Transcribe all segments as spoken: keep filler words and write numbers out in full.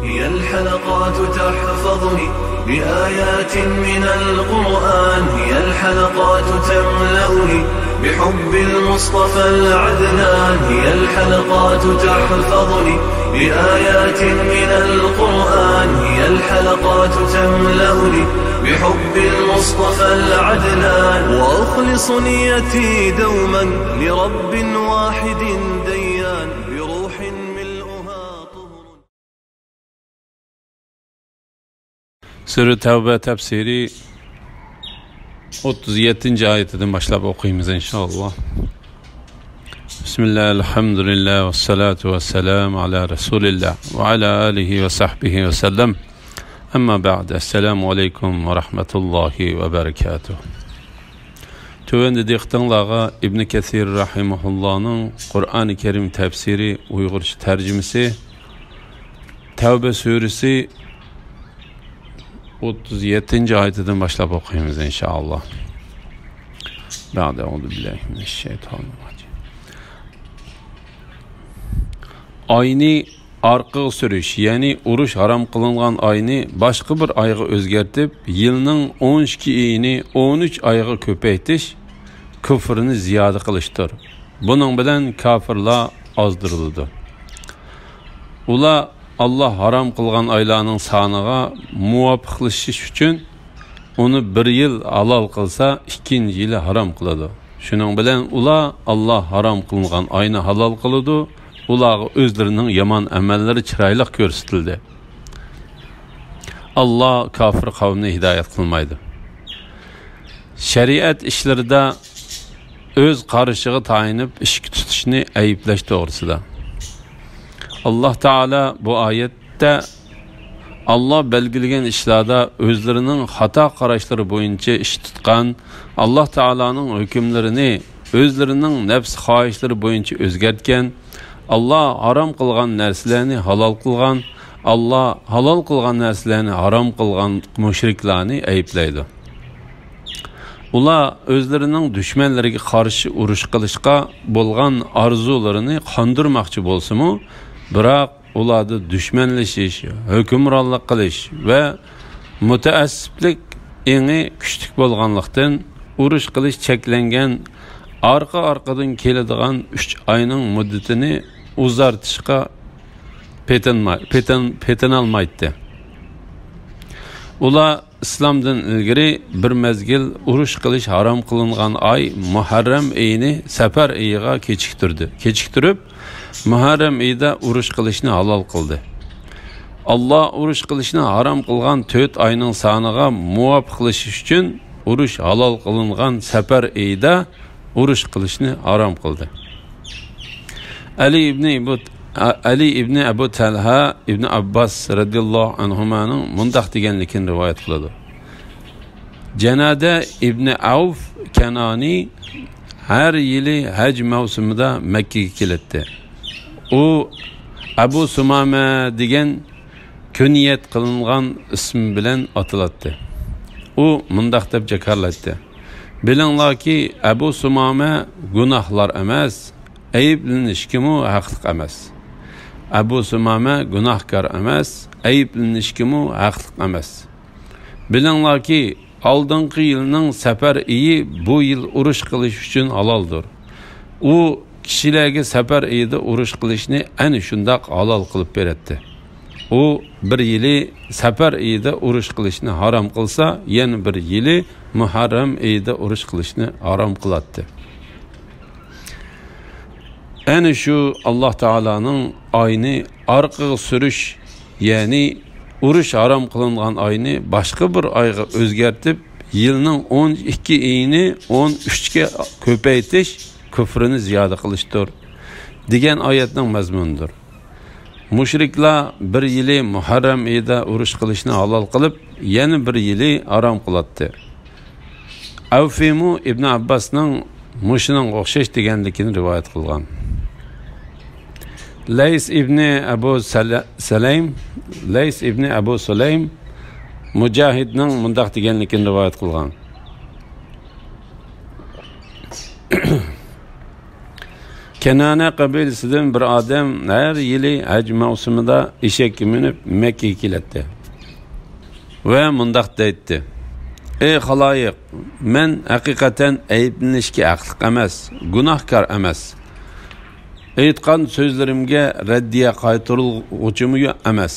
هي الحلقات تحفظني بآيات من القرآن، هي الحلقات تملأني بحب المصطفى العدنان، هي الحلقات تحفظني بآيات من القرآن، هي الحلقات تملأني بحب المصطفى العدنان، وأخلص نيتي دوما لرب واحد ديان، بروح ملؤها طهر. سۈرە تەۋبە تەپسىرى ئوتتۇز يەتتىنچى ئايىتىدىن باشلاپ ئوقۇيمىز، ئىنشائاللا. بىسمىللا، ئەلھەمدۇلىللا، ۋەسسالاتۇ ۋەسسالامۇ ئالا رەسۇلىللا، ۋە ئالا ئالىھى ۋە سەھبىھى ۋە سەللەم. ئەمما بەئد، ئەسسالامۇ ئەلەيكۇم ۋە رەھمەتۇللاھى ۋە بەرىكاتۇھ. تۆۋەندە دىققىتىڭلارغا ئىبنى كەسىر رەھىمەھۇللانىڭ قۇرئانى كەرىم تەپسىرى ئۇيغۇرچە تەرجىمىسى، تەۋبە سۈرىسى ئوتتۇز يەتتىنچى ئايىتىدىن باشلاپ ئوقۇيمىز، ئىنشائاللا. بەئدە، ئەئۇزۇ بىللاھى مىنەششەيتانىررەجىم. ئاينى ئارقىغا سۈرۈش، يەنى ئۇرۇش ھارام قىلىنغان ئاينى باشقا بىر ئايغا ئۆزگەرتىپ، يىلنىڭ ئون ئىككى ئېيىنى ئون ئۈچ ئايغا كۆپەيتىش كۇفرنى زىيادە قىلىشتۇر. بۇنىڭ بىلەن كاپىرلار ئازدۇرۇلىدۇ. ئۇلار ئاللاھ ھارام قىلغان ئايلارنىڭ سانىغا مۇۋاپىقلىشىش ئۈچۈن ئۇنى بىر يىل ھالال قىلسا، ئىككىنچى يىلى ھارام قىلىدۇ. شۇنىڭ بىلەن ئۇلار ئاللاھ ھارام قىلغان ئاينى ھالال قىلىدۇ. ئۇلارغا ئۆزلىرىنىڭ يامان ئەمەللىرى چىرايلىق كۆرسىتىلدى. ئاللاھ كاپىر قەۋمنى ھىدايەت قىلمايدۇ. شەرىئەت ئىشلىرىدا ئۆز قارىشىغا تايىنىپ ئىشىك تۇتۇشنى ئەيىبلەش توغرىسىدا. ئاللاھ تائالا بۇ ئايەتتە ئاللاھ بەلگىلىگەن ئىشلاردا ئۆزلىرىنىڭ خاتا قاراشلىرى بويىچە ئىش تۇتقان، ئاللاھ تائالانىڭ ھۆكۈملىرىنى ئۆزلىرىنىڭ نەپس خاھىشلىرى بويىچە ئۆزگەرتكەن، ئاللاھ ھارام قىلغان نەرسىلەرنى ھالال قىلغان، ئاللاھ ھالال قىلغان نەرسىلەرنى ھارام قىلغان مۇشرىكلارنى ئەيىبلەيدۇ. ئۇلار ئۆزلىرىنىڭ دۈشمەنلىرىگە قارشى ئۇرۇش قىلىشقا بولغان ئارزۇلىرىنى قاندۇرماقچى بولسىمۇ، بىراق ئۇلاردا دۈشمەنلىشىش، ھۆكۈمرانلىق قىلىش ۋە مۇتەئەسسىپلىك ئېڭى كۈچلۈك بولغانلىقتىن، ئۇرۇش قىلىش چەكلەنگەن ئارقا-ئارقىدىن كېلىدىغان ئۈچ ئاينىڭ مۇددىتىنى ئۇزارتىشقا پېتىنما-، پېتىن-، پېتىنالمايتتى. ئۇلار ئىسلامدىن ئىلگىرى بىر مەزگىل ئۇرۇش قىلىش ھارام قىلىنغان ئاي مۇھەررەم ئېيىنى سەپەر ئېيىغا كېچىكتۈردى. كېچىكتۈرۈپ، مۇھەررەم ئېيىدا ئۇرۇش قىلىشنى ھالال قىلدى. ئاللاھ ئۇرۇش قىلىشنى ھارام قىلغان تۆت ئاينىڭ سانىغا مۇۋاپىقلىشىش ئۈچۈن، ئۇرۇش ھالال قىلىنغان سەپەر ئېيىدا ئۇرۇش قىلىشنى ھارام قىلدى. ئەلى ئىبنى ئەبۇ، ئەلى ئىبنى ئەبۇ تەلھە ئىبنى ئابباس رەزىياللاھۇ ئەنھۇمانىڭ مۇنداق دېگەنلىكىنى رىۋايەت قىلىدۇ. جانادە ئىبنى ئەۋف كەنئانى ھەر يىلى ھەج مەۋسۇمىدا مەككىگە كېلەتتى. ئۇ ئەبۇ سۇمامە دېگەن كۈنيەت قىلىنغان ئىسمى بىلەن ئاتىلاتتى. ئۇ مۇنداق دەپ جاكارلايتتى: بىلىڭلاركى، ئەبۇ سۇمامە گۇناھلار ئەمەس، ئەيىبلىنىشكىمۇ ھەقلىق ئەمەس. ئەبۇ سۇمامە گۇناھكار ئەمەس، ئەيىبلىنىشكىمۇ ھەقلىق ئەمەس. بىلىڭلاركى، ئالدىنقى يىلنىڭ سەپەر ئېيى بۇ يىل ئۇرۇش قىلىش ئۈچۈن ھالالدۇر. ئۇ كىشىلەرگە سەپەر ئېيىدا ئۇرۇش قىلىشنى ئەنە شۇنداق ھالال قىلىپ بېرەتتى. ئۇ بىر يىلى سەپەر ئېيىدا ئۇرۇش قىلىشنى ھارام قىلسا، يەنە بىر يىلى مۇھەررەم ئېيىدا ئۇرۇش قىلىشنى ھارام قىلاتتى. ئەنە شۇ ئاللاھ تائالانىڭ ئاينى ئارقىغا سۈرۈش، يەنى ئۇرۇش ھارام قىلىنغان ئاينى باشقا بىر ئايغا ئۆزگەرتىپ، يىلنىڭ ئون ئىككى ئېيىنى ئون ئۈچكە كۆپەيتىش كۇفرىنى زىيادە قىلىشتۇر، دېگەن ئايەتنىڭ مەزمۇنىدۇر. مۇشرىكلار بىر يىلى مۇھەررەم ئېيىدا ئۇرۇش قىلىشنى ھالال قىلىپ، يەنە بىر يىلى ھارام قىلاتتى. ئەۋفىمۇ ئىبنى ئابباسنىڭ مۇشۇنىڭغا ئوخشاش دېگەنلىكىنى رىۋايەت قىلغان. لەيس ئىبنى ئەبۇ سەلە-، سەلەيم، لەيس ئىبنى ئەبۇ سۇلەيم مۇجاھىدنىڭ مۇنداق دېگەنلىكىنى رىۋايەت قىلغان. كەنانە قەبىلىسىدىن بىر ئادەم ھەر يىلى ھەج مەۋسۇمىدا ئېشەككە مىنىپ مەككىگە كېلەتتى ۋە مۇنداق دەيتتى: «ئەي خالايىق، مەن ھەقىقەتەن ئەيىبلىنىشكە ھەقلىق ئەمەس، گۇناھكار ئەمەس. ئېيتقان سۆزلىرىمگە رەددىيە قايتۇرۇلغۇچىمۇ ئەمەس.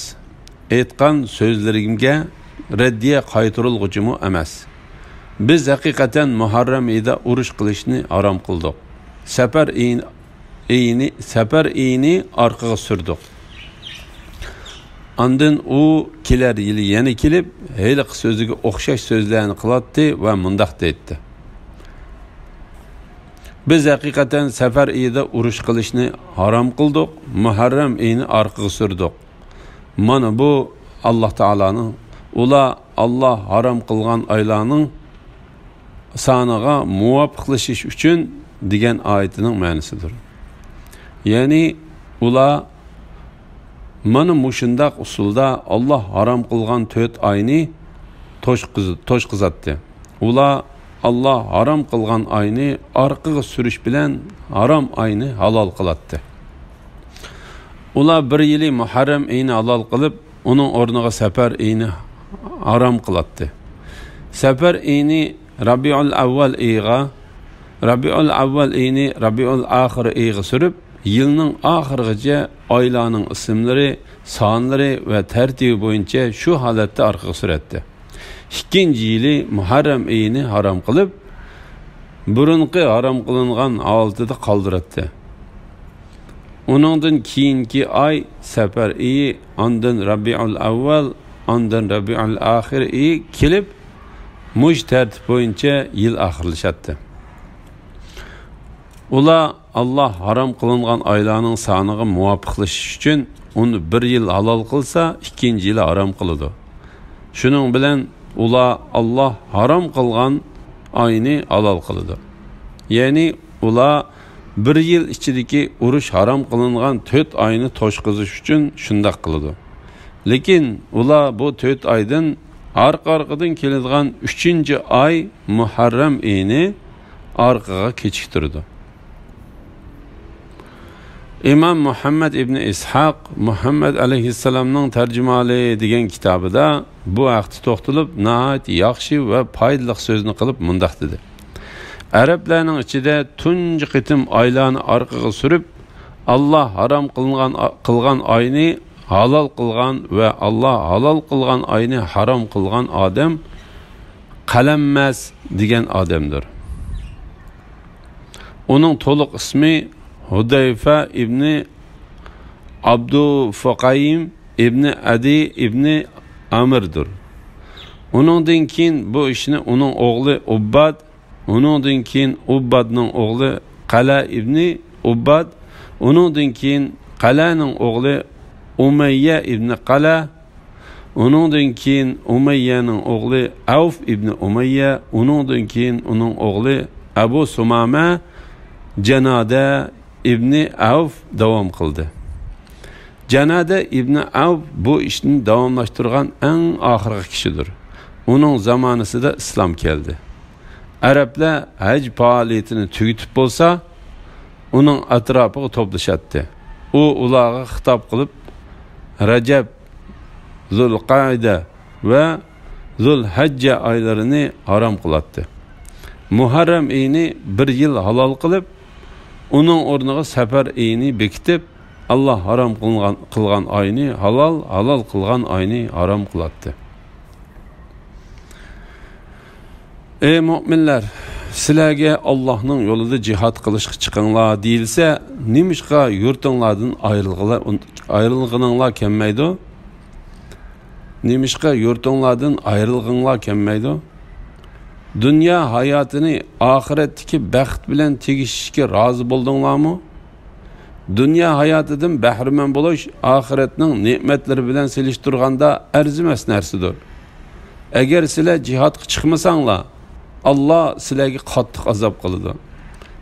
ئېيتقان سۆزلىرىمگە رەددىيە قايتۇرۇلغۇچىمۇ ئەمەس. بىز ھەقىقەتەن مۇھەررەم ئېيىدا ئۇرۇش قىلىشنى ھارام قىلدۇق. سەپەر ئېيىنى، ئېيىنى، سەپەر ئېيىنى ئارقىغا سۈردۇق.» ئاندىن ئۇ كېلەر يىلى يەنە كېلىپ، ھېلىقى سۆزىگە ئوخشاش سۆزلەرنى قىلاتتى ۋە مۇنداق دەيتتى: «بىز ھەقىقەتەن سەپەر ئېيىدا ئۇرۇش قىلىشنى ھارام قىلدۇق، مۇھەررەم ئېيىنى ئارقىغا سۈردۇق. مانا بۇ ئاللا تائالانىڭ، ئۇلار ئاللا ھارام قىلغان ئايلارنىڭ سانىغا مۇۋاپىقلىشىش ئۈچۈن» دېگەن ئايىتىنىڭ مەنىسىدۇر. يەنى ئۇلار مانا مۇشۇنداق ئۇسۇلدا ئاللا ھارام قىلغان تۆت ئاينى توشقۇز-، توشقۇزاتتى. ئۇلار ئاللا ھارام قىلغان ئاينى ئارقىغا سۈرۈش بىلەن ھارام ئاينى ھالال قىلاتتى. ئۇلار بىر يىلى مۇھەررەم ئېيىنى ھالال قىلىپ، ئۇنىڭ ئورنىغا سەپەر ئېيىنى ھارام قىلاتتى. سەپەر ئېيىنى رەبىئۇل ئەۋۋەل ئېيىغا، رەبىئۇل ئەۋۋەل ئېيىنى رەبىئۇل ئاخىر ئېيىغا سۈرۈپ، يىلنىڭ ئاخىرىغىچە ئايلارنىڭ ئىسىملىرى، سانلىرى ۋە تەرتىپى بويىچە شۇ ھالەتتە ئارقىغا سۈرەتتى. ئىككىنچى يىلى مۇھەررەم ئېيىنى ھارام قىلىپ، بۇرۇنقى ھارام قىلىنغان ھالىتىدە قالدۇراتتى. ئۇنىڭدىن كېيىنكى ئاي سەپەر ئېيى، ئاندىن رەبىئۇل ئەۋۋەل، ئاندىن رەبىئۇل ئاخىر ئېيى كېلىپ، مۇشۇ تەرتىپ بويىچە يىل ئاخىرلىشاتتى. ئۇلار ئاللا ھارام قىلىنغان ئايلارنىڭ سانىغا مۇۋاپىقلىشىش ئۈچۈن ئۇنى بىر يىل ھالال قىلسا، ئىككىنچى يىلى ھارام قىلىدۇ. شۇنىڭ بىلەن ئۇلار ئاللا ھارام قىلغان ئاينى ھالال قىلىدۇ. يەنى ئۇلار بىر يىل ئىچىدىكى ئۇرۇش ھارام قىلىنغان تۆت ئاينى توشقۇزۇش ئۈچۈن شۇنداق قىلىدۇ. لېكىن ئۇلار بۇ تۆت ئايدىن ئارقا-ئارقىدىن كېلىدىغان ئۈچىنچى ئاي مۇھەررەم ئېيىنى ئارقىغا كېچىكتۈرىدۇ. ئىمام مۇھەممەد ئىبنى ئىسھاق، مۇھەممەد ئەلەيھىسسالامنىڭ تەرجىمىھالى دېگەن كىتابىدا بۇ ھەقتە توختىلىپ، ناھايىتى ياخشى ۋە پايدىلىق سۆزنى قىلىپ مۇنداق دېدى: ئەرەبلەرنىڭ ئىچىدە تۇنجى قېتىم ئايلارنى ئارقىغا سۈرۈپ، ئاللا ھارام قىلغان، قىلغان ئاينى ھالال قىلغان ۋە ئاللا ھالال قىلغان ئاينى ھارام قىلغان ئادەم قەلەممەس دېگەن ئادەمدۇر. ئۇنىڭ تولۇق ئىسمى ھۇدەيفە ئىبنى ئابدۇفۇقەيم ئىبنى ئەدى ئىبنى ئامىردۇر. ئۇنىڭدىن كېيىن بۇ ئىشنى ئۇنىڭ ئوغلى ئۇبباد، ئۇنىڭدىن كېيىن ئۇببادنىڭ ئوغلى قەلە ئىبنى ئۇبباد، ئۇنىڭدىن كېيىن قەلەنىڭ ئوغلى ئۇمەييە ئىبنى قەلە، ئۇنىڭدىن كېيىن ئۇمەييەنىڭ ئوغلى ئەۋف ئىبنى ئۇمەييە، ئۇنىڭدىن كېيىن ئۇنىڭ ئوغلى ئەبۇ سۇمامە جەنادە ئىبنى ئەۋف داۋام قىلدى. جەنادە ئىبنى ئەۋف بۇ ئىشنى داۋاملاشتۇرغان ئەڭ ئاخىرقى كىشىدۇر. ئۇنىڭ زامانىسىدا ئىسلام كەلدى. ئەرەبلەر ھەج پائالىيىتىنى تۈگىتىپ بولسا، ئۇنىڭ ئەتراپىغا توپلىشاتتى. ئۇ ئۇلارغا خىتاب قىلىپ، رەجەب، زۇلقەئىدە ۋە زۇلھەججە ئايلىرىنى ھارام قىلاتتى. مۇھەررەم ئېيىنى بىر يىل ھالال قىلىپ، ئۇنىڭ ئورنىغا سەپەر ئېيىنى بېكىتىپ، ئاللا ھارام قىلغان، قىلغان ئاينى ھالال، ھالال قىلغان ئاينى ھارام قىلاتتى. ئەي مۆمىنلەر، سىلەرگە ئاللاھنىڭ يولىدا جىھاد قىلىشقا چىقىڭلار دېيىلسە، نېمىشقا يۇرتۇڭلاردىن ئايرىلغىلى-، ئايرىلغىنىڭلار كەلمەيدۇ؟ نېمىشقا يۇرتۇڭلاردىن ئايرىلغىڭلار كەلمەيدۇ؟ دۇنيا ھاياتىنى ئاخىرەتتىكى بەخت بىلەن تېگىشىشكە رازى بولدۇڭلارمۇ؟ دۇنيا ھاياتىدىن بەھرىمەن بولۇش ئاخىرەتنىڭ نېمەتلىرى بىلەن سېلىشتۇرغاندا ئەرزىمەس نەرسىدۇر. ئەگەر سىلەر جىھادقا چىقمىساڭلار، ئاللا سىلەرگە قاتتىق ئازاب قىلىدۇ.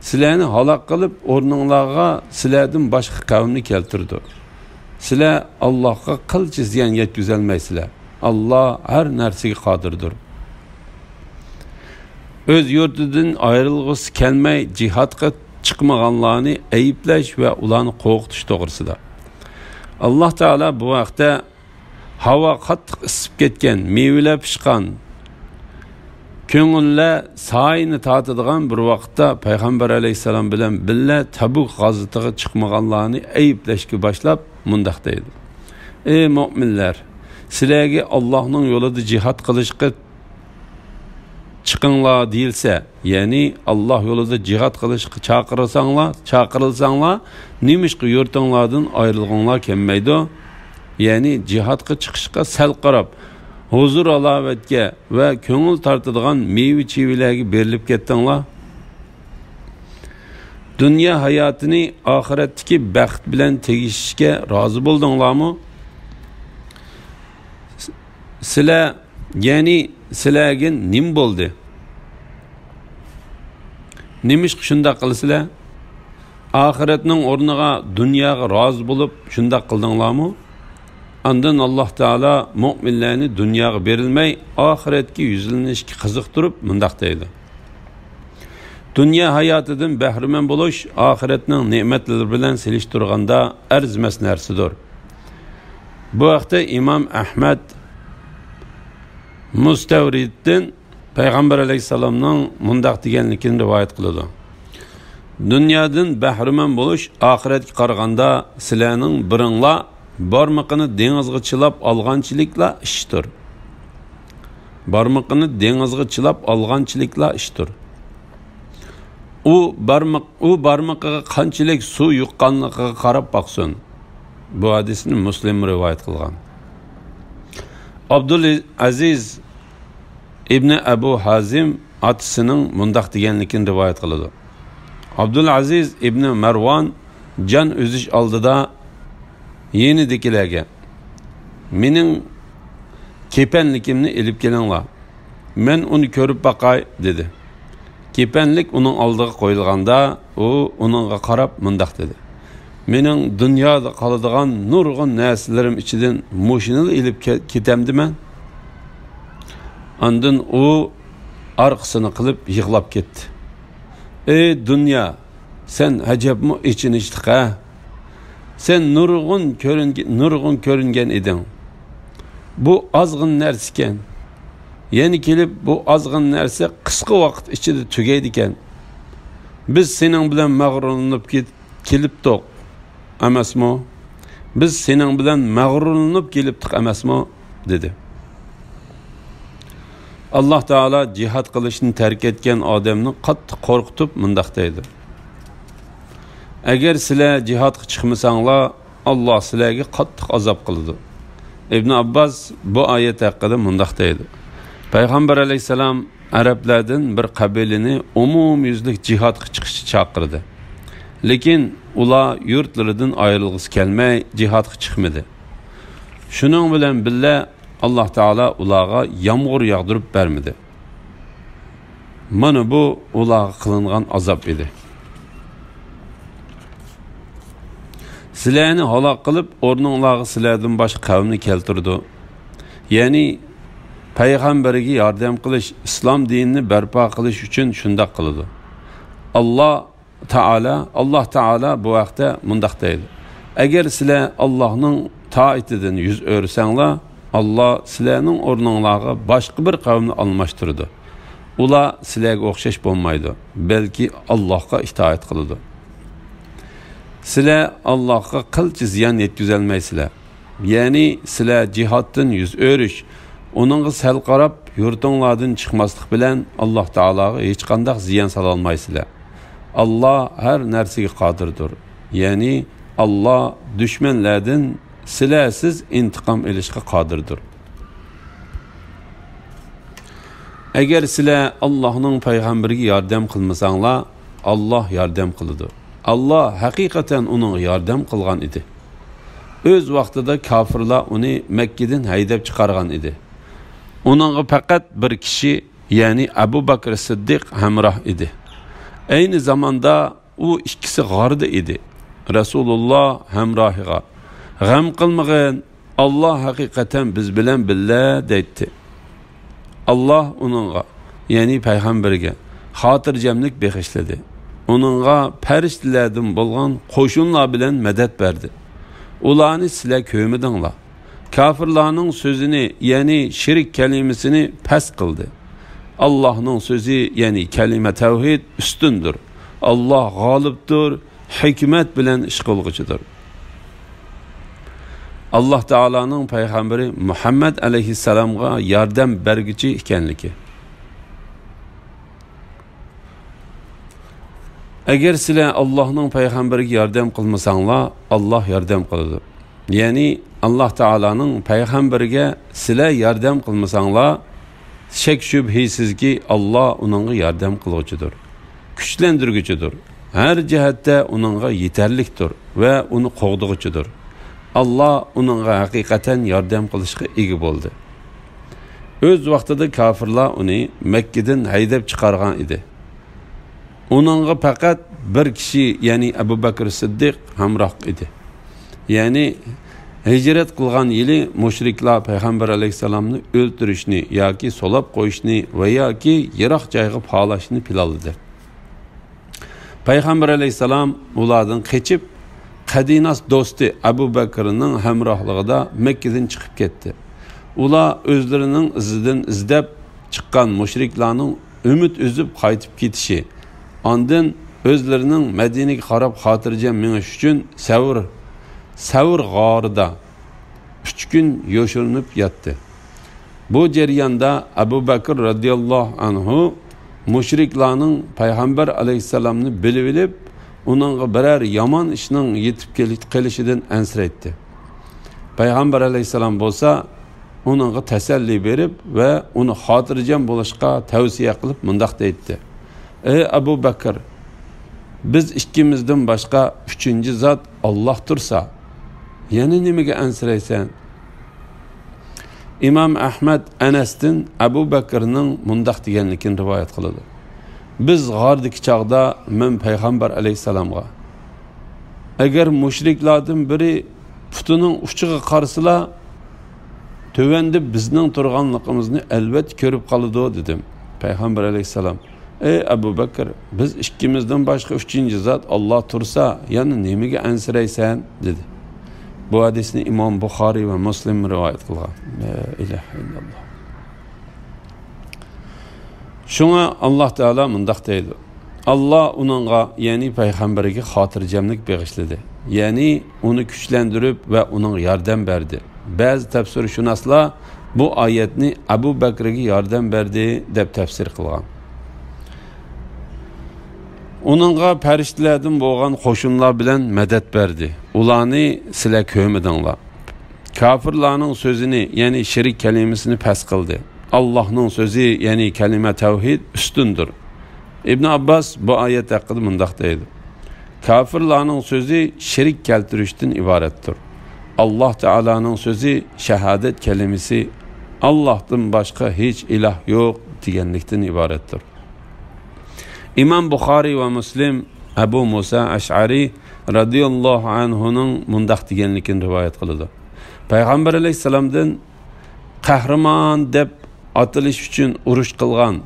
سىلەرنى ھالاك قىلىپ، ئورنۇڭلارغا سىلەردىن باشقا قەۋمنى كەلتۈرىدۇ. سىلەر ئاللاھقا قىلچە زىيان يەتكۈزەلمەيسىلەر. ئاللا ھەر نەرسىگە قادىردۇر. ئۆز يۇرتىدىن ئايرىلغۇسى كەلمەي، جىھادقا چىقمىغانلارنى ئەيىبلەش ۋە ئۇلارنى قورقۇتۇش توغرىسىدا. ئاللاھ تائالا بۇ ھەقتە، ھاۋا قاتتىق ئىسسىپ كەتكەن، مېۋىلەر پىشقان، كۆڭۈللەر سايىنى تارتىدىغان بىر ۋاقىتتا پەيغەمبەر ئەلەيھىسسالام بىلەن بىللە تەبۇك غازىتىغا چىقمىغانلارنى ئەيىبلەشكە باشلاپ مۇنداق دەيدۇ: «ئەي مۆمىنلەر، سىلەرگە ئاللاھنىڭ يولىدا جىھاد قىلىشقا چىقىڭلار دېيىلسە، يەنى ئاللاھ يولىدا جىھاد قىلىشقا چاقىرساڭلار، چاقىرىلساڭلار، نېمىشقا يۇرتۇڭلاردىن ئايرىلغۇڭلار كەلمەيدۇ؟» يەنى جىھادقا چىقىشقا سەل قاراپ، ھۇزۇر-ھالاۋەتكە ۋە كۆڭۈل تارتىدىغان مېۋە-چېۋىلەرگە بېرىلىپ كەتتىڭلار. دۇنيا ھاياتىنى ئاخىرەتتىكى بەخت بىلەن تېگىشىشكە رازى بولدۇڭلارمۇ؟ سىلەر، يەنى سىلەرگە نېمە بولدى؟ نېمىشقا شۇنداق قىلىسىلەر؟ ئاخىرەتنىڭ ئورنىغا دۇنياغا رازى بولۇپ شۇنداق قىلدىڭلارمۇ؟ ئاندىن ئاللاھ تائالا مۆمىنلەرنى دۇنياغا بېرىلمەي، ئاخىرەتكە يۈزلىنىشكە قىزىقتۇرۇپ مۇنداق دەيدۇ: «دۇنيا ھاياتىدىن بەھرىمەن بولۇش ئاخىرەتنىڭ نېمەتلىرى بىلەن سېلىشتۇرغاندا ئەرزىمەس نەرسىدۇر.» بۇ ھەقتە ئىمام ئەھمەد مۇستەۋرىدتىن پەيغەمبەر ئەلەيھىسسالامنىڭ مۇنداق دېگەنلىكىنى رىۋايەت قىلىدۇ: «دۇنيادىن بەھرىمەن بولۇش ئاخىرەتكە قارىغاندا سىلەرنىڭ بىرىڭلار بارمىقىنى دېڭىزغا چىلاپ ئالغانچىلىكلا ئىشتۇر.» بارمىقىنى دېڭىزغا چىلاپ ئالغانچىلىكلا ئىشتۇر. ئۇ بارمىق-، ئۇ بارمىقىغا قانچىلىك سۇ يۇققانلىقىغا قاراپ باقسۇن. بۇ ھەدىسنى مۇسلىم رىۋايەت قىلغان. ئابدۇل ئەزىز ئىبنى ئەبۇ ھازىم ئاتىسىنىڭ مۇنداق دېگەنلىكىنى رىۋايەت قىلىدۇ: ئابدۇل ئەزىز ئىبنى مەرۋان جان ئۈزۈش ئالدىدا يېنىدىكىلەرگە: «مېنىڭ كېپەنلىكىمنى ئېلىپ كېلىڭلار، مەن ئۇنى كۆرۈپ باقاي» دېدى. كېپەنلىك ئۇنىڭ ئالدىغا قويۇلغاندا، ئۇ ئۇنىڭغا قاراپ مۇنداق دېدى: «مېنىڭ دۇنيادا قالىدىغان نۇرغۇن نەرسىلىرىم ئىچىدىن مۇشۇنىلا ئېلىپ كە-، كېتەمدىمەن؟» ئاندىن ئۇ ئارقىسىنى قىلىپ يىغلاپ كەتتى. «ئەي دۇنيا، سەن ئەجەبمۇ ئېچىنىشلىق ھە! سەن نۇرغۇن كۆرۈنگە-، نۇرغۇن كۆرۈنگەن ئىدىڭ. بۇ ئازغىنە نەرسىكەن. يەنە كېلىپ بۇ ئازغىنە نەرسە قىسقا ۋاقىت ئىچىدە تۈگەيدىكەن. بىز سېنىڭ بىلەن مەغرۇرلىنىپ كېت-، كېلىپتۇق ئەمەسمۇ؟ بىز سېنىڭ بىلەن مەغرۇرلىنىپ كېلىپتۇق ئەمەسمۇ؟» دېدى. ئاللاھ تائالا جىھاد قىلىشنى تەرك ئەتكەن ئادەمنى قاتتىق قورقۇتۇپ مۇنداق دەيدۇ: «ئەگەر سىلەر جىھادقا چىقمىساڭلار، ئاللاھ سىلەرگە قاتتىق ئازاب قىلىدۇ.» ئىبن ئابباس بۇ ئايەت ھەققىدە مۇنداق دەيدۇ: پەيغەمبەر ئەلەيھىسسالام ئەرەبلەردىن بىر قەبىلىنى ئومۇميۈزلۈك جىھادقا چىقىشقا چاقىردى. لېكىن ئۇلار يۇرتلىرىدىن ئايرىلغۇسى كەلمەي جىھادقا چىقمىدى. شۇنىڭ بىلەن بىللە، ئاللاھ تائالا ئۇلارغا يامغۇر ياغدۇرۇپ بەرمىدى. مانا بۇ ئۇلارغا قىلىنغان ئازاب ئىدى. سىلەرنى ھالاك قىلىپ، ئورنۇڭلارغا سىلەردىن باشقا قەۋمنى كەلتۈرىدۇ. يەنى پەيغەمبىرىگە ياردەم قىلىش، ئىسلام دىنىنى بەرپا قىلىش ئۈچۈن شۇنداق قىلىدۇ. ئاللاھ تائالا، ئاللاھ تائالا بۇ ھەقتە مۇنداق دەيدۇ: ئەگەر سىلەر ئاللاھنىڭ تائىتىدىن يۈز ئۆرۈسەڭلار، ئاللاھ سىلەرنىڭ ئورنۇڭلارغا باشقا بىر قەۋمنى ئالماشتۇرىدۇ. ئۇلار سىلەرگە ئوخشاش بولمايدۇ، بەلكى ئاللاھقا ئىتائەت قىلىدۇ. سىلەر ئاللاھقا قىلچە زىيان يەتكۈزەلمەيسىلەر. يەنى سىلەر جىھادتىن يۈز ئۆرۈش، ئۇنىڭغا سەل قاراپ، يۇرتۇڭلاردىن چىقماسلىق بىلەن ئاللاھ تائالاغا ھېچقانداق زىيان سالالمايسىلەر. ئاللاھ ھەر نەرسىگە قادىردۇر. يەنى ئاللاھ دۈشمەنلەردىن سىلەرسىز ئىنتىقام ئېلىشقا قادىردۇر. ئەگەر سىلەر ئاللاھنىڭ پەيغەمبىرىگە ياردەم قىلمىساڭلار، ئاللاھ ياردەم قىلىدۇ. ئاللاھ ھەقىقەتەن ئۇنىڭغا ياردەم قىلغان ئىدى. ئۆز ۋاقتىدا كاپىرلار ئۇنى مەككىدىن ھەيدەپ چىقارغان ئىدى. ئۇنىڭغا پەقەت بىر كىشى، يەنى ئەبۇ بەكرى سىددىق ھەمراھ ئىدى. ئەينى زاماندا ئۇ ئىككىسى غاردا ئىدى. رەسۇلۇللاھ ھەمراھىغا: «غەم قىلمىغىن، ئاللاھ ھەقىقەتەن بىز بىلەن بىللە» دەيتتى. ئاللاھ ئۇنىڭغا، يەنى پەيغەمبىرىگە خاتىرجەملىك بېغىشلىدى. ئۇنىڭغا پەرىشتىلەردىن بولغان قوشۇنلار بىلەن مەدەت بەردى. ئۇلارنى سىلەر كۆرمىدىڭلار. كاپىرلارنىڭ سۆزىنى، يەنى شېرىك كەلىمىسىنى پەس قىلدى. ئاللاھنىڭ سۆزى، يەنى كەلىمە تەۋھىد ئۈستۈندۇر. ئاللاھ غالىبتۇر، ھېكمەت بىلەن ئىش قىلغۇچىدۇر. ئاللاھ تائالانىڭ پەيغەمبىرى مۇھەممەد ئەلەيھىسسالامغا ياردەم بەرگۈچى ئىكەنلىكى. ئەگەر سىلەر ئاللاھنىڭ پەيغەمبىرىگە ياردەم قىلمىساڭلار، ئاللاھ ياردەم قىلىدۇ. يەنى ئاللاھ تائالانىڭ پەيغەمبىرىگە سىلەر ياردەم قىلمىساڭلار، شەك-شۈبھىسىزكى، ئاللاھ ئۇنىڭغا ياردەم قىلغۇچىدۇر، كۈچلەندۈرگۈچىدۇر، ھەر جەھەتتە ئۇنىڭغا يېتەرلىكتۇر ۋە ئۇنى قوغدىغۇچىدۇر. ئاللاھ ئۇنىڭغا ھەقىقەتەن ياردەم قىلىشقا ئىگە بولدى. ئۆز ۋاقتىدا كاپىرلار ئۇنى مەككىدىن ھەيدەپ چىقارغان ئىدى. ئۇنىڭغا پەقەت بىر كىشى، يەنى ئەبۇ بەكرى سىددىق ھەمراھ ئىدى. يەنى ھىجرەت قىلغان يىلى مۇشرىكلار پەيغەمبەر ئەلەيھىسسالامنى ئۆلتۈرۈشنى ياكى سولاپ قويۇشنى ۋە ياكى يىراق جايغا پالاشنى پىلانلىدى. پەيغەمبەر ئەلەيھىسسالام ئۇلاردىن قېچىپ، قەدىناس دوستى ئەبۇ بەكرىنىڭ ھەمراھلىقىدا مەككىدىن چىقىپ كەتتى. ئۇلار ئۆزلىرىنىڭ ئىزىدىن ئىزدەپ چىققان مۇشرىكلارنىڭ ئۈمىد ئۈزۈپ قايتىپ كېتىشى، ئاندىن ئۆزلىرىنىڭ مەدىنىگە قاراپ خاتىرجەم مېڭىش ئۈچۈن سەۋر، سەۋر غارىدا ئۈچ كۈن يوشۇرۇنۇپ ياتتى. بۇ جەرياندا ئەبۇ بەكىر رەزىياللاھۇ ئەنھۇ مۇشرىكلارنىڭ پەيغەمبەر ئەلەيھىسسالامنى بىلىۋېلىپ، ئۇنىڭغا بىرەر يامان ئىشنىڭ يېتىپ كېلىش-، قېلىشىدىن ئەنسىرەيتتى. پەيغەمبەر ئەلەيھىسسالام بولسا ئۇنىڭغا تەسەللى بېرىپ ۋە ئۇنى خاتىرجەم بولۇشقا تەۋسىيە قىلىپ مۇنداق دەيتتى: «ئەي ئەبۇ بەكىر، بىز ئىككىمىزدىن باشقا ئۈچىنچى زات ئاللاھ تۇرسا، يەنە نېمىگە ئەنسىرەيسەن؟» ئىمام ئەھمەد ئەنەستىن ئەبۇ بەكرنىڭ مۇنداق دېگەنلىكىنى رىۋايەت قىلىدۇ: «بىز غاردىكى چاغدا مەن پەيغەمبەر ئەلەيھىسسالامغا، ئەگەر مۇشرىكلاردىن بىرى پۇتىنىڭ ئۇچىغا قارىسىلا، تۆۋەندە بىزنىڭ تۇرغانلىقىمىزنى ئەلۋەتتە كۆرۈپ قالىدۇ» دېدىم. پەيغەمبەر ئەلەيھىسسالام: «ئەي ئەبۇ بەكىر، بىز ئىككىمىزدىن باشقا ئۈچىنچى زات ئاللاھ تۇرسا، يەنە نېمىگە ئەنسىرەيسەن؟» دېدى. بۇ ھەدىسنى ئىمام بۇخارىي ۋە مۇسلىم رىۋايەت قىلغان. لا ئىلاھە ئىللاللاھ. شۇڭا ئاللاھ تائالا مۇنداق دەيدۇ: «ئاللاھ ئۇنىڭغا، يەنى پەيغەمبىرىگە خاتىرجەملىك بېغىشلىدى، يەنى ئۇنى كۈچلەندۈرۈپ ۋە ئۇنىڭغا ياردەم بەردى.» بەزى تەپسىرشۇناسلار بۇ ئايەتنى «ئەبۇ بەكرىگە ياردەم بەردى» دەپ تەپسىر قىلغان. ئۇنىڭغا پەرىشتىلەردىن بولغان قوشۇنلار بىلەن مەدەت بەردى. ئۇلارنى سىلەر كۆرمىدىڭلار. كاپىرلارنىڭ سۆزىنى، يەنى شېرىك كەلىمىسىنى پەس قىلدى. ئاللاھنىڭ سۆزى، يەنى كەلىمە تەۋھىد ئۈستۈندۇر. ئىبن ئابباس بۇ ئايەت ھەققىدە مۇنداق دەيدۇ: «كاپىرلارنىڭ سۆزى شېرىك كەلتۈرۈشتىن ئىبارەتتۇر. ئاللاھ تائالانىڭ سۆزى شاھادەت كەلىمىسى، ئاللاھتىن باشقا ھېچ ئىلاھ يوق دېگەنلىكتىن ئىبارەتتۇر.» ئىمام بۇخارىي ۋە مۇسلىم ئەبۇ مۇسا ئەشئەرى رەزىياللاھۇ ئەنھۇنىڭ مۇنداق دېگەنلىكىنى رىۋايەت قىلىدۇ: پەيغەمبەر ئەلەيھىسسالامدىن قەھرىمان دەپ ئاتىلىش ئۈچۈن ئۇرۇش قىلغان،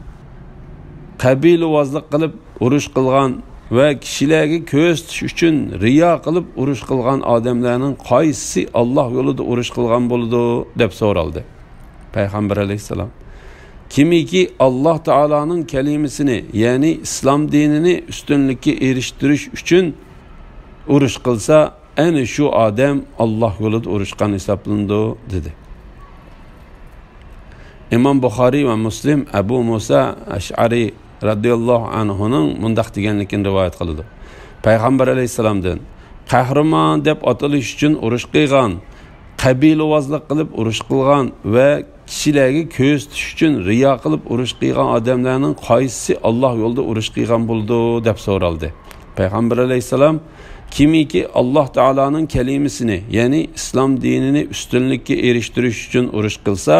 قەبىلىۋازلىق قىلىپ ئۇرۇش قىلغان ۋە كىشىلەرگە كۆرسىتىش ئۈچۈن رىيا قىلىپ ئۇرۇش قىلغان ئادەملەرنىڭ قايسىسى ئاللاھ يولىدا ئۇرۇش قىلغان بولىدۇ؟ دەپ سورالدى. پەيغەمبەر ئەلەيھىسسالام: «كىمكى ئاللاھ تائالانىڭ كەلىمىسىنى، يەنى ئىسلام دىنىنى ئۈستۈنلۈككە ئېرىشتۈرۈش ئۈچۈن ئۇرۇش قىلسا، ئەنە شۇ ئادەم ئاللاھ يولىدا ئۇرۇشقان ھېسابلىنىدۇ» دېدى. ئىمام بۇخارىي ۋە مۇسلىم ئەبۇ مۇسا ئەشئەرى رەزىياللاھۇ ئەنھۇنىڭ مۇنداق دېگەنلىكىنى رىۋايەت قىلىدۇ: پەيغەمبەر ئەلەيھىسسالامدىن، قەھرىمان دەپ ئاتىلىش ئۈچۈن ئۇرۇش قىلغان، قەبىلىۋازلىق قىلىپ ئۇرۇش قىلغان ۋە كىشىلەرگە كۆرسىتىش ئۈچۈن رىيا قىلىپ ئۇرۇش قىلغان ئادەملەرنىڭ قايسىسى ئاللاھ يولىدا ئۇرۇش قىلغان بولىدۇ؟ دەپ سورالدى. پەيغەمبەر ئەلەيھىسسالام: «كىمكى ئاللاھ تائالانىڭ كەلىمىسىنى، يەنى ئىسلام دىنىنى ئۈستۈنلۈككە ئېرىشتۈرۈش ئۈچۈن ئۇرۇش قىلسا،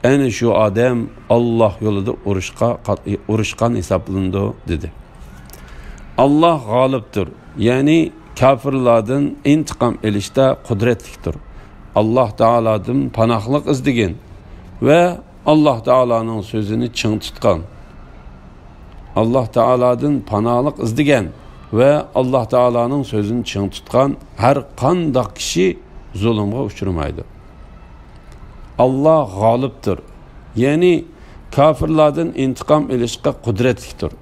ئەنە شۇ ئادەم ئاللاھ يولىدا ئۇرۇشقا قات-، ئۇرۇشقان ھېسابلىنىدۇ» دېدى. ئاللاھ غالىبتۇر، يەنى كاپىرلاردىن ئىنتىقام ئېلىشتا قۇدرەتلىكتۇر. ئاللاھ تائالادىن پاناھلىق ئىزدىگىن ۋە ئاللاھ تائالانىڭ سۆزىنى چىڭ تۇتقان، ئاللاھ تائالادىن پاناھلىق ئىزدىگەن ۋە ئاللاھ تائالانىڭ سۆزىنى چىڭ تۇتقان ھەر قانداق كىشى زۇلۇمغا ئۇچرىمايدۇ. ئاللاھ غالىبتۇر، يەنى كاپىرلاردىن ئىنتىقام ئېلىشقا قۇدرەتلىكتۇر.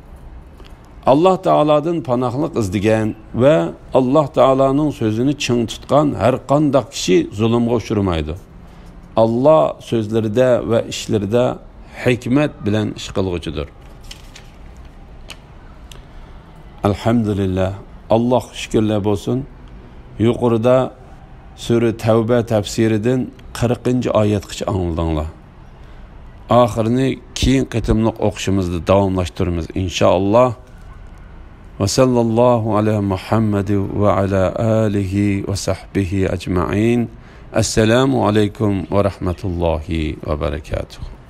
ئاللاھ تائالادىن پاناھلىق ئىزدىگەن ۋە ئاللاھ تائالانىڭ سۆزىنى چىڭ تۇتقان ھەر قانداق كىشى زۇلۇمغا ئۇچرىمايدۇ. ئاللاھ سۆزلىرىدە ۋە ئىشلىرىدە ھېكمەت بىلەن ئىش قىلغۇچىدۇر. ئەلھەمدۇلىللاھ، ئاللاھقا شۈكۈرلەر بولسۇن. يۇقىرىدا سۈرە تەۋبە تەپسىرىدىن قىرىقىنچى ئايەتكىچە ئاڭلىدىڭلار. ئاخىرىنى كېيىن قېتىملىق ئوقۇشىمىزدا داۋاملاشتۇرىمىز، ئىنشائاللاھ. ۋە سەللەللاھۇ ئەلا مۇھەممەد ۋە ئەلا ئالىھى ۋە سەھبىھى ئەجمەئىن. ئەسسالامۇ ئەلەيكۇم ۋە رەھمەتۇللاھى ۋە بەرەكاتۇھ.